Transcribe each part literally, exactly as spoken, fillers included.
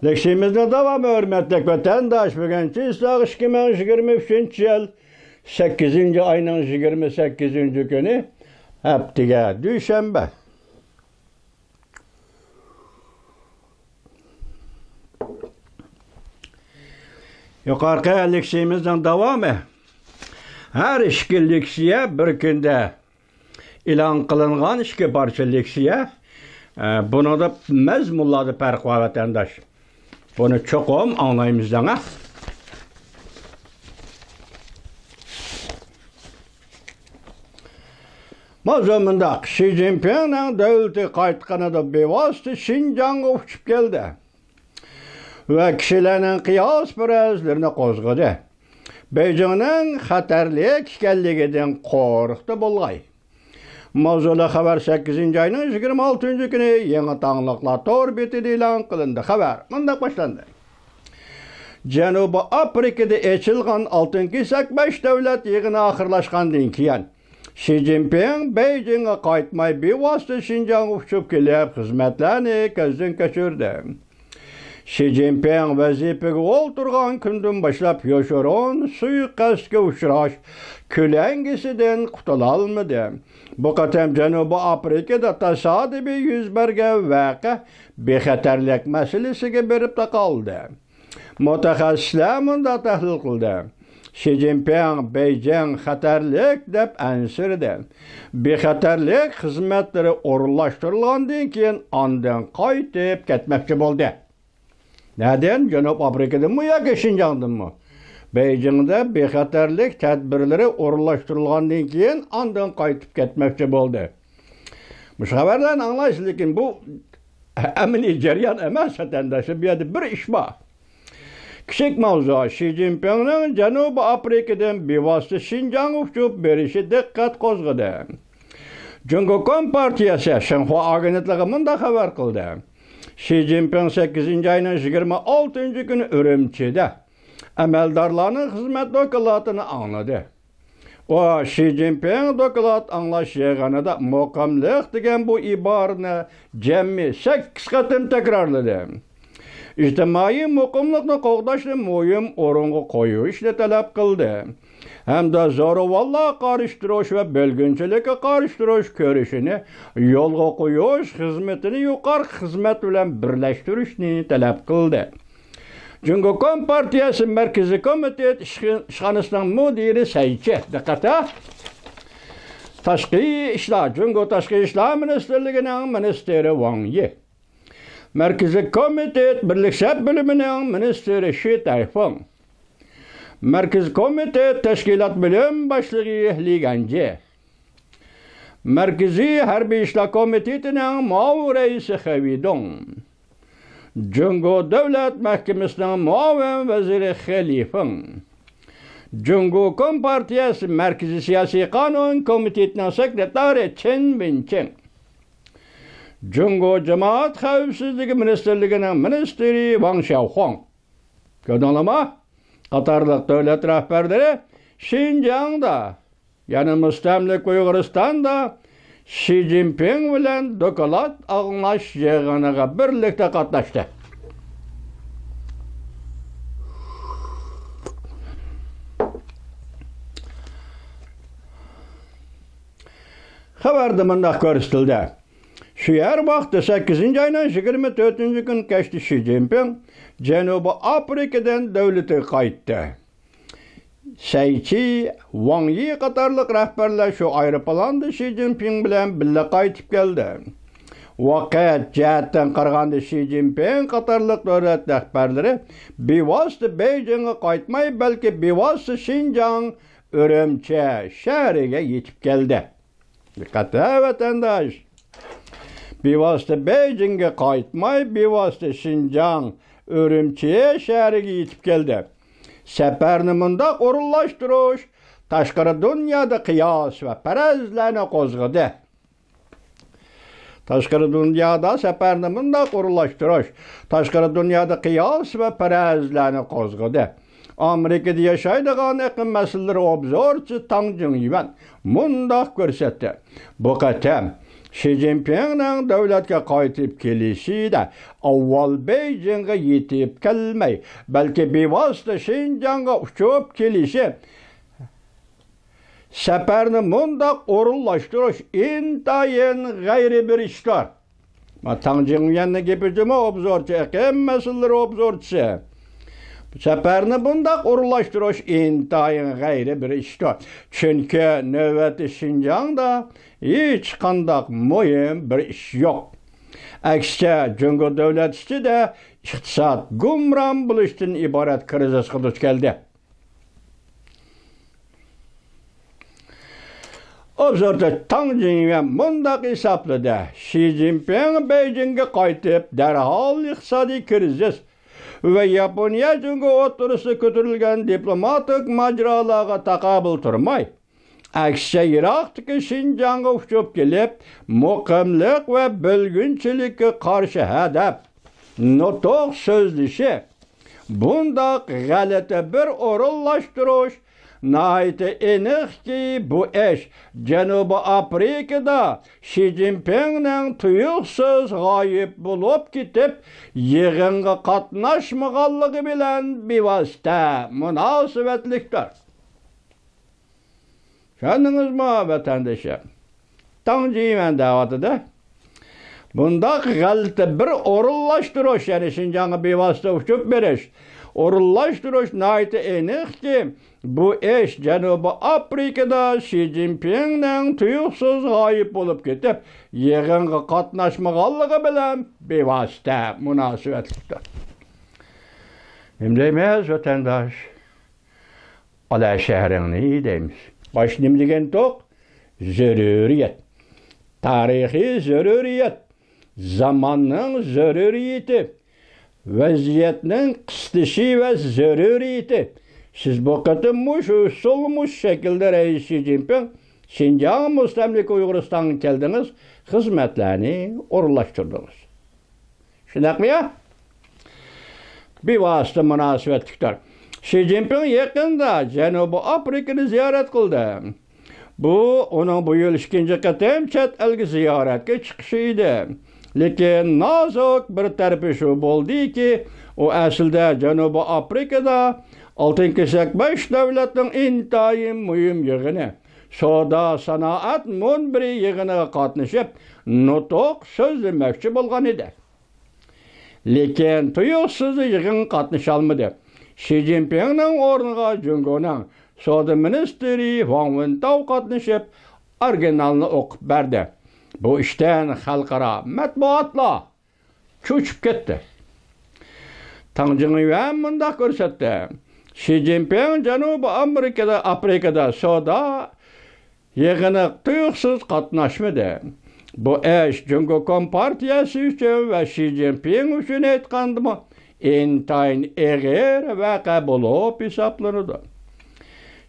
لېكسىيىمىزنىڭ داۋامى، ھۆرمەتلىك ۋەتەنداش، بۈگۈن چىسلاغ ئىككى مىڭ يىگىرمە ئۈچىنچى يىل سەككىزىنچى ئاينىڭ يىگىرمە سەككىزىنچى كۈنى، ھەپتىگە دۈشەنبە. يۇقىرىقى لېكسىيىمىزنىڭ داۋامى. ھەر ئىككى لېكسىيە بىر كۈندە ئېلان قىلىنغان ئىككى پارچە لېكسىيە. ئە، بۇنىڭدا مەزمۇنلاردا پەرق بار، ۋەتەنداش. بۇنى چوقۇم ئاڭلايمىز دەڭە. ماۋزۇ مۇنداق: شى جىنپىڭنىڭ دۆلىتىگە قايتقىنىدا بىۋاسىتە شىنجاڭغا ئۇچۇپ كەلدى ۋە كىشىلەرنىڭ قىياس پەرەزلىرىنى قوزغىدى. بېيجىڭنىڭ خەتەرلىك ئىكەنلىكىدىن قورقتى بولغاي. ماۋزۇلۇق خەۋەر سەككىزىنچى ئاينىڭ يىگىرمە ئالتىنچى كۈنى يېڭى تاڭلىقلار تور بېتىدە ئېلان قىلىندى. خەۋەر مۇنداق باشلاندى: جەنۇبىي ئافرىكىدا ئېچىلغان ئالتۇن كېسەك بەش دۆلەت يىغىنى ئاخىرلاشقاندىن كېيىن، شى جىنپىڭ بېيجىڭغا قايتماي، بىۋاسىتە شىنجاڭغا ئۇچۇپ كېلىپ، خىزمەتلەرنى كۆزدىن كەچۈردى. شى جىنپىڭ ۋەزىپىگە ئولتۇرغان كۈندىن باشلاپ يوشۇرۇن سۇيىقەستكە ئۇچراش كۆلەڭگىسىدىن قۇتۇلالمىدى. بۇ قېتىم جەنۇبىي ئافرىكىدا تاسادىپىي يۈز بەرگەن ۋەقە بىخەتەرلىك مەسىلىسىگە بېرىپ تاقالدى. مۇتەخەسسىسلەر مۇنداق تەھلىل قىلدى: شى جىنپىڭ بېيجىڭ خەتەرلىك دەپ ئەنسىرىدى، بىخەتەرلىك خىزمەتلىرى ئورۇنلاشتۇرۇلغاندىن كېيىن ئاندىن قايتىپ كەتمەكچى بولدى. نەدىن؟ جەنۇب ئافرىكىدىنمۇ ياكى شىنجاڭدىنمۇ؟ بېيجىڭدا بىخەتەرلىك تەدبىرلىرى ئورۇنلاشتۇرۇلغاندىن كېيىن ئاندىن قايتىپ كەتمەكچى بولدى. مۇشۇ خەۋەرلەرنى ئاڭلاش، لېكىن بۇ ئەمەلىي جەريان ئەمەس، ۋەتەنداشلار. بۇ يەردە بىر ئىش بار. كىچىك ماۋزۇ: شى جىنپىڭنىڭ جەنۇبىي ئافرىكىدىن بىۋاسىتە شىنجاڭغا ئۇچۇپ بېرىشى دىققەت قوزغىدى. جۇڭگو كومپارتىيەسى شىنخۇا ئاگېنتلىقى مۇنداق خەۋەر قىلدى: شى جىنپىڭ سەككىزىنچى ئاينىڭ يىگىرمە ئالتىنچى كۈنى ئۈرۈمچىدە ئەمەلدارلارنىڭ خىزمەت دوكلاتىنى ئاڭلىدى. ئۇ شى جىنپىڭ دوكلات ئاڭلاش يىغىنىدا مۇقىملىق دېگەن بۇ ئىبارىنى جەمئىي سەككىز قېتىم تەكرارلىدى. ئىجتىمائىي مۇقىملىقنى قوغداشنى مۇھىم ئورۇنغا قويۇشنى تەلەپ قىلدى ھەمدە زورىۋانلارغا قارشى تۇرۇش ۋە بۆلگۈنچىلىككە قارشى تۇرۇش كۈرىشىنى يولغا قويۇش خىزمىتىنى يۇقىرى خىزمەت بىلەن بىرلەشتۈرۈشنى تەلەپ قىلدى. جۇڭگو كومپارتىيەسى مەركىزىي كومىتېت ئىشخ-، ئىشخانىسىنىڭ مۇدىرى سەي چى، دىققەت ھە! تاشقى ئىشلار، جۇڭگو تاشقى ئىشلار مىنىستىرلىكىنىڭ مىنىستىرى ۋاڭ يى. مەركىزىي كومىتېت بىرلىك شەپ بۆلۈمىنىڭ مىنىستىرى شى تەيفېڭ. مەركىزىي كومىتېت تەشكىلات بۆلۈم باشلىقى لى گەنجى. مەركىزىي ھەربىي ئىشلار كومىتېتىنىڭ مۇئاۋىن رەئىسى خې ۋېيدۇڭ. جۇڭگو دۆلەت مەھكىمىسىنىڭ مۇئاۋىن ۋەزىرى خې لىفېڭ. جۇڭگو كومپارتىيەسى مەركىزىي سىياسىي قانۇن كومىتېتىنىڭ سېكرېتارى چېن ۋېنچىڭ. جۇڭگو جامائەت خەۋپسىزلىكى مىنىستىرلىكىنىڭ مىنىستىرى ۋاڭ شياۋخۇاڭ. كۆردۈڭلارمۇ؟ قاتارلىق دۆلەت رەھبەرلىرى شىنجاڭدا، يەنى مۇستەملىكە ئۇيغۇرىستاندا شى جىنپىڭ بىلەن دوكلات ئاڭلاش يىغىنىغا بىرلىكتە قاتناشتى. خەۋەردە مۇنداق كۆرسىتىلدى: شۇ يەر ۋاقتى سەككىزىنچى ئاينىڭ يىگىرمە تۆتىنچى كۈنى كەچتە شى جىنپىڭ جەنۇبىي ئافرىكىدىن دۆلىتىگە قايتتى. سەي چى، ۋاڭ يى قاتارلىق رەھبەرلەر شۇ ئايروپىلاندا شى جىنپىڭ بىلەن بىللە قايتىپ كەلدى. ۋاقىت جەھەتتىن قارىغاندا، شى جىنپىڭ قاتارلىق دۆلەت رەھبەرلىرى بىۋاسىتە بېيجىڭغا قايتماي، بەلكى بىۋاسىتە شىنجاڭ، ئۈرۈمچى شەھىرىگە يېتىپ كەلدى. دىققەت ھە، ۋەتەنداش! بىۋاسىتە بېيجىڭگە قايتماي، بىۋاسىتە شىنجاڭ، ئۈرۈمچى شەھىرىگە يېتىپ كەلدى. سەپەرنى مۇنداق ئورۇنلاشتۇرۇش تاشقىرى دۇنيادا قىياس ۋە پەرەزلەرنى قوزغىدى. تاشقىرى دۇنيادا سەپەرنى مۇنداق ئورۇنلاشتۇرۇش تاشقىرى دۇنيادا قىياس ۋە پەرەزلەرنى قوزغىدى. ئامېرىكىدا ياشايدىغان ئېقىم مەسىلىلىرى ئوبزورچىسى تاڭ جىڭيۈەن مۇنداق كۆرسەتتى: بۇ قېتىم شى جىنپىڭنىڭ دۆلەتكە قايتىپ كېلىشىدە ئاۋۋال بېيجىڭغا يېتىپ كەلمەي، بەلكى بىۋاسىتە شىنجاڭغا ئۇچۇپ كېلىشى، سەپەرنى مۇنداق ئورۇنلاشتۇرۇش ئىنتايىن غەيرىي بىر ئىشتۇر. ما، تاڭ جىڭيۈەننىڭ گېپى جۇمۇ، ئوبزورچى، ئېقىم مەسىلىلىرى ئوبزورچىسى. سەپەرنى بۇنداق ئورۇنلاشتۇرۇش ئىنتايىن غەيرىي بىر ئىشتۇر. چۈنكى نۆۋەتتە شىنجاڭدا ھېچقانداق مۇھىم بىر ئىش يوق. ئەكسىچە، جۇڭگو دۆلەت ئىچىدە ئىقتىساد گۇمران بولۇشتىن ئىبارەت كىرىزىسقا دۇچ كەلدى. ئوبزوردا تاڭ جىڭيۈەن مۇنداق ھېسابلىدى: شى جىنپىڭ بېيجىڭگە قايتىپ، دەرھال ئىقتىسادىي كىرىزىس ۋە ياپونىيە جۇڭگو ئوتتۇرىسىدا كۆتۈرۈلگەن دىپلوماتىك ماجىرالارغا تاقابىل تۇرماي، ئەكسىچە يىراقتىكى شىنجاڭغا ئۇچۇپ كېلىپ، مۇقىملىق ۋە بۆلگۈنچىلىككە قارشى ھەدەپ نۇتۇق سۆزلىشى، بۇنداق غەلىتە بىر ئورۇنلاشتۇرۇش ناھايىتى ئېنىقكى، بۇ ئىش جەنۇبىي ئافرىكىدا شى جىنپىڭنىڭ تۇيۇقسىز غايىب بولۇپ كېتىپ، يىغىنغا قاتناشمىغانلىقى بىلەن بىۋاسىتە مۇناسىۋەتلىكتۇر. چۈشەندىڭىزمۇ، ۋەتەندىشىم؟ تاڭ جىڭيۈەن دەۋاتىدۇ. بۇنداق غەلىتە بىر ئورۇنلاشتۇرۇش، يەنى شىنجاڭغا بىۋاسىتە ئۇچۇپ بېرىش، ئورۇنلاشتۇرۇش ناھايىتى ئېنىقكى، بۇ ئىش جەنۇبىي ئافرىكىدا شى جىنپىڭنىڭ تۇيۇقسىز غايىب بولۇپ كېتىپ، يىغىنغا قاتناشمىغانلىقى بىلەن بىۋاسىتە مۇناسىۋەتلىكتۇر. نېمە دەيمىز، ۋەتەنداش؟ ئالا شەھىرىڭنى دەيمىز. باش نېمە دېگەنتۇق؟ زۆرۈرىيەت. تارىخىي زۆرۈرىيەت. زاماننىڭ زۆرۈرىيىتى. ۋەزىيەتنىڭ قىستىشى ۋە زۆرۈرىيىتى. سىز بۇ قېتىم مۇشۇ ئۇسۇل، مۇشۇ شەكىلدە رەئىس شى جىنپىڭ شىنجاڭ مۇستەملىكە ئۇيغۇرىستانغا كەلدىڭىز، خىزمەتلەرنى ئورۇنلاشتۇردىڭىز. شۇنداقمۇ يا؟ بىۋاسىتە مۇناسىۋەتلىكتۇر. شى جىنپىڭ يېقىندا جەنۇبىي ئافرىكىنى زىيارەت قىلدى. بۇ ئۇنىڭ بۇ يىل ئىككىنچى قېتىم چەت ئەلگە زىيارەتكە چىقىشى ئىدى. لېكىن نازۇك بىر تەرىپى شۇ بولدىكى، ئۇ ئەسلىدە جەنۇبىي ئافرىكىدا ئالتۇن كېسەك بەش دۆلەتنىڭ ئىنتايىن مۇھىم يىغىنى، سودا سانائەت مۇنبىرى يىغىنىغا قاتنىشىپ، نۇتۇق سۆزلىمەكچى بولغان ئىدى. لېكىن تۇيۇقسىز يىغىنغا قاتنىشالمىدى. شى جىنپىڭنىڭ ئورنىغا جۇڭگونىڭ سودا مىنىستىرى ۋاڭ ۋېنتاۋ قاتنىشىپ، ئورىگىنالنى ئوقۇپ بەردى. بۇ ئىشتىن خەلقئارا مەتبۇئاتلار چۆچۈپ كەتتى. تاڭ جىڭيۈەن مۇنداق كۆرسەتتى: شى جىنپىڭ جەنۇبىي ئامېرىكىدا، ئافرىكىدا سودا يىغىنىغا تۇيۇقسىز قاتناشمىدى. بۇ ئىش جۇڭگو كومپارتىيەسى ئۈچۈن ۋە شى جىنپىڭ ئۈچۈن ئېيتقاندىمۇ ئىنتايىن ئېغىر ۋەقە بولۇپ ھېسابلىنىدۇ.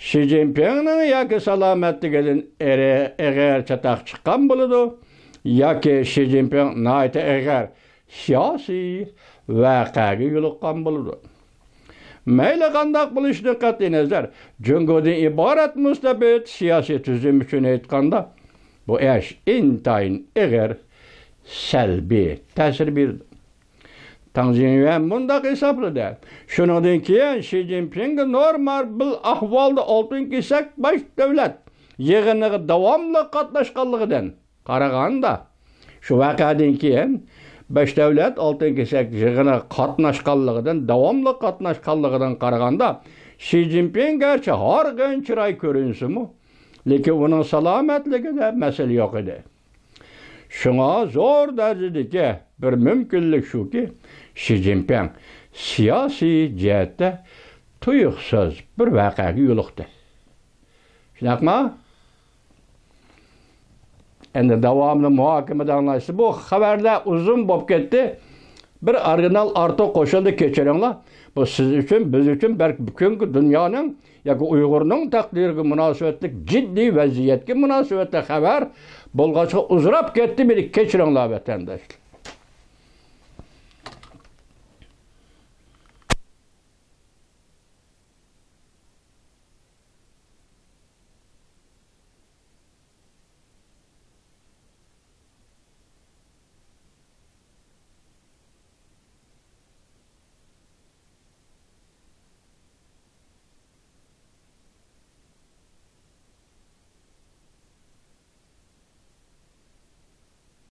شى جىنپىڭنىڭ ياكى سالامەتلىكىدىن ئېرى-، ئېغىر چاتاق چىققان بولىدۇ، ياكى شى جىنپىڭ ناھايىتى ئېغىر سىياسىي ۋەقەگە يولۇققان بولىدۇ. مەيلى قانداق بولۇشىدىن قەتئىينەزەر، جۇڭگودىن ئىبارەت مۇستەبىت سىياسىي تۈزۈم ئۈچۈن ئېيتقاندا، بۇ ئىش ئىنتايىن ئېغىر سەلبىي تەسىر بېرىدۇ. تاڭ جىڭيۈەن مۇنداق ھېسابلىدى: شۇنىڭدىن كېيىن شى جىنپىڭگە نورمال بىر ئەھۋالدا ئالتۇن كېسەك باش دۆلەت يىغىنىغا داۋاملىق قاتناشقانلىقىدىن قارىغاندا، شۇ ۋەقەدىن كېيىن بەش دۆلەت ئالتۇن كېسەك يىغىنىغا قاتناشقانلىقىدىن، داۋاملىق قاتناشقانلىقىدىن قارىغاندا، شى جىنپىڭ گەرچە ھارغىن چىراي كۆرۈنسىمۇ، لېكىن ئۇنىڭ سالامەتلىكىدە مەسىلە يوق ئىدى. شۇڭا زور دەرىجىدىكى بىر مۇمكىنلىك شۇكى، شى جىنپىڭ سىياسىي جەھەتتە تۇيۇقسىز بىر ۋەقەگە يولۇقتى. شۇنداقمۇ؟ ئەمدى داۋامىنى مۇھاكىمىدە ئاڭلايسىز. بۇ خەۋەرلەر ئۇزۇن بولۇپ كەتتى. بىر ئورىگىنال ئارتۇق قوشۇلدى، كەچۈرۈڭلار. بۇ سىز ئۈچۈن، بىز ئۈچۈن، بەلكى پۈتۈنكى دۇنيانىڭ ياكى ئۇيغۇرنىڭ تەقدىرىگە مۇناسىۋەتلىك جىددىي ۋەزىيەتكە مۇناسىۋەتلىك خەۋەر بولغاچقا ئۇزىراپ كەتتى، مېنى كەچۈرۈڭلار، ۋەتەنداشلار.